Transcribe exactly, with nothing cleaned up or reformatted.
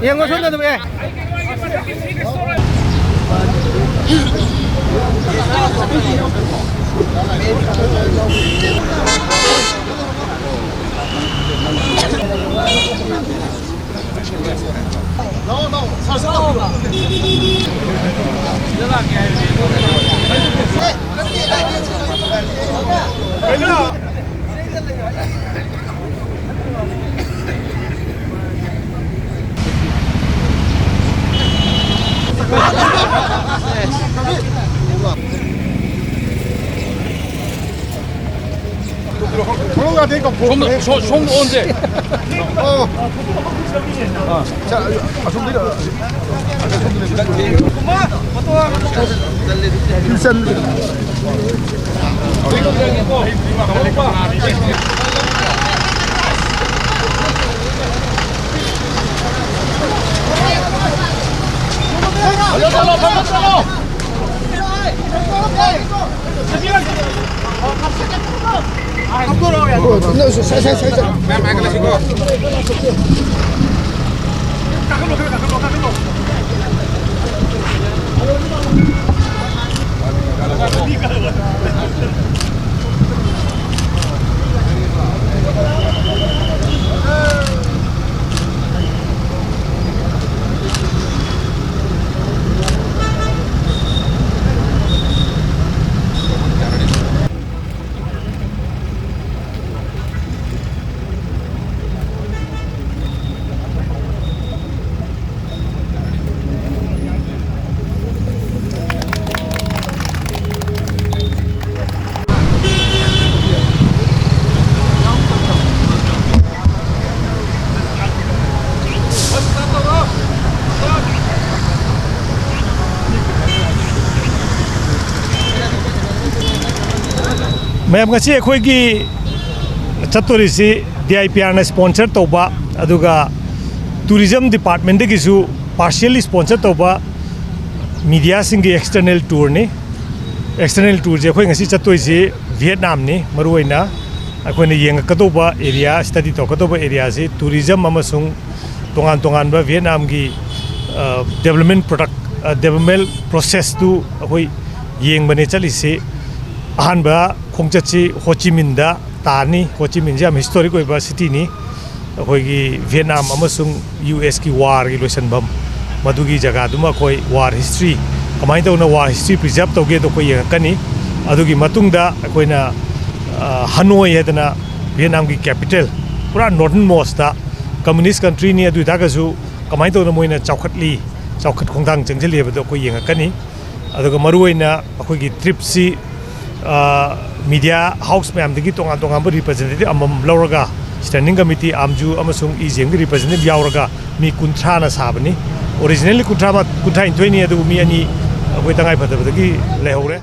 ꯌꯦꯡꯉꯣ ꯁꯣꯝꯗ ꯑꯗꯨꯝ, ꯑꯦ꯫ ꯁꯣꯝ, ꯁꯣꯝ, ꯁꯣꯝ ꯑꯣꯟꯁꯦ꯫ ꯑꯣ꯫ ꯑꯥ꯫ ꯆꯥ-, ꯑꯁꯣꯝꯗꯒꯤ, ꯑꯁꯣꯝꯗꯒꯤ꯫ ꯃꯌꯥꯝ, ꯉꯁꯤ ꯑꯩꯈꯣꯏꯒꯤ ꯆꯠꯇꯣꯔꯤꯁꯤ ꯗꯤ ꯑꯥꯏ ꯄꯤ ꯑꯥꯔꯅ ꯁ꯭ꯄꯣꯟꯁꯔ ꯇꯧꯕ, ꯑꯗꯨꯒ ꯇꯨꯔꯤꯖꯝ ꯗꯤꯄꯥꯔꯠꯃꯦꯟꯗꯒꯤꯁꯨ ꯄꯥꯔꯁꯤꯌꯦꯜꯂꯤ ꯁ꯭ꯄꯣꯟꯁꯔ ꯇꯧꯕ ꯃꯤꯗꯤꯌꯥꯁꯤꯡꯒꯤ ꯑꯦꯛꯁꯇꯔꯅꯦꯜ ꯇꯨꯔꯅꯤ꯫ ꯑꯦꯛꯁꯇꯔꯅꯦꯜ ꯇꯨꯔꯁꯦ ꯑꯩꯈꯣꯏ ꯉꯁꯤ ꯆꯠꯇꯣꯏꯁꯤ ꯚꯤꯌꯦꯠꯅꯥꯝꯅꯤ꯫ ꯃꯔꯨꯑꯣꯏꯅ ꯑꯩꯈꯣꯏꯅ ꯌꯦꯡꯉꯛꯀꯗꯧꯕ ꯑꯦꯔꯤꯌꯥ, ꯁ꯭ꯇꯗꯤ ꯇꯧꯔꯛꯀꯗꯧꯕ ꯑꯦꯔꯤꯌꯥꯁꯤ ꯇꯨꯔꯤꯖꯝ ꯑꯃꯁꯨꯡ ꯇꯣꯉꯥꯟ ꯇꯣꯉꯥꯟꯕ ꯚꯤꯌꯦꯠꯅꯥꯝꯒꯤ, ꯑ, ꯗꯦꯕꯂꯞꯃꯦꯟ ꯄ꯭ꯔꯣꯗꯛ, ꯑ, ꯗꯦꯕꯂꯞꯃꯦꯟ ꯄ꯭ꯔꯣꯁꯦꯁꯇꯨ ꯑꯩꯈꯣꯏ ꯌꯦꯡꯕꯅꯦ ꯆꯠꯂꯤꯁꯤ꯫ ꯑꯍꯥꯟꯕ ꯈꯣꯡꯆꯠꯁꯤ ꯍꯣꯆꯤꯃꯤꯟꯗ ꯇꯥꯅꯤ꯫ ꯍꯣꯆꯤꯃꯤꯟꯁꯤ ꯌꯥꯝ ꯍꯤꯁꯇꯣꯔꯤꯛ ꯑꯣꯏꯕ ꯁꯤꯇꯤꯅꯤ꯫ ꯑꯩꯈꯣꯏꯒꯤ ꯚꯤꯌꯦꯠꯅꯥꯝ ꯑꯃꯁꯨꯡ ꯌꯨ ꯑꯦꯁꯀꯤ ꯋꯥꯔꯒꯤ ꯂꯣꯏꯁꯤꯟꯐꯝ, ꯃꯗꯨꯒꯤ ꯖꯒꯥꯗꯨꯃ ꯑꯩꯈꯣꯏ ꯋꯥꯔ ꯍꯤꯁꯇ꯭ꯔꯤ, ꯀꯃꯥꯏꯅ ꯇꯧꯅ ꯋꯥꯔ ꯍꯤꯁꯇ꯭ꯔꯤ ꯄ꯭ꯔꯤꯖꯥꯕ ꯇꯧꯒꯦꯗꯣ ꯑꯩꯈꯣꯏ ꯌꯦꯡꯉꯛꯀꯅꯤ꯫ ꯑꯗꯨꯒꯤ ꯃꯇꯨꯡꯗ ꯑꯩꯈꯣꯏꯅ, ꯑ, ꯍꯅꯣꯏ ꯍꯥꯏꯗꯅ ꯚꯤꯌꯦꯠꯅꯥꯝꯒꯤ ꯀꯦꯄꯤꯇꯦꯜ, ꯄꯨꯔꯥ ꯅꯣꯔꯗꯔꯟ ꯃꯣꯁꯇ, ꯀꯝꯃꯨꯅꯤꯁ ꯀꯟꯇ꯭ꯔꯤꯅꯤ꯫ ꯑꯗꯨ ꯑꯣꯏꯇꯥꯔꯒꯁꯨ ꯀꯃꯥꯏꯅ ꯇꯧꯅ ꯃꯣꯏꯅ ꯆꯥꯎꯈꯠꯂꯤ, ꯆꯥꯎꯈꯠ ꯈꯣꯡꯊꯥꯡ ꯆꯪꯁꯤꯜꯂꯤ ꯍꯥꯏꯕꯗꯣ ꯑꯩꯈꯣꯏ ꯌꯦꯡꯉꯛꯀꯅꯤ꯫ ꯑꯗꯨꯒ ꯃꯔꯨꯑꯣꯏꯅ ꯑꯩꯈꯣꯏꯒꯤ ꯇ꯭ꯔꯤꯞꯁꯤ, ꯑ, ꯃꯤꯗꯤꯌꯥ ꯍꯥꯎꯁ ꯃꯌꯥꯝꯗꯒꯤ ꯇꯣꯉꯥꯟ ꯇꯣꯉꯥꯟꯕ ꯔꯤꯄ꯭ꯔꯖꯦꯟꯇꯦꯇꯤꯚ ꯑꯃꯃꯝ ꯂꯧꯔꯒ, ꯁ꯭ꯇꯦꯟꯗꯤꯡ ꯀꯃꯤꯇꯤ, ꯑꯥꯝꯖꯨ ꯑꯃꯁꯨꯡ ꯏ ꯖꯤ ꯑꯦꯝꯒꯤ ꯔꯤꯄ꯭ꯔꯖꯦꯟꯇꯦꯇꯤꯚ ꯌꯥꯎꯔꯒ ꯃꯤ ꯀꯨꯟꯊ꯭ꯔꯥꯅ ꯁꯥꯕꯅꯤ꯫ ꯑꯣꯔꯤꯖꯤꯅꯦꯜꯂꯤ ꯀꯨꯟꯊ꯭ꯔꯥ ꯃ-, ꯀꯨꯟꯊ꯭ꯔꯥ ꯅꯤꯊꯣꯏꯅꯤ, ꯑꯗꯨꯕꯨ ꯃꯤ ꯑꯅꯤ ꯑꯩꯈꯣꯏ ꯇꯉꯥꯏ ꯐꯗꯕꯗꯒꯤ ꯂꯩꯍꯧꯔꯦ꯫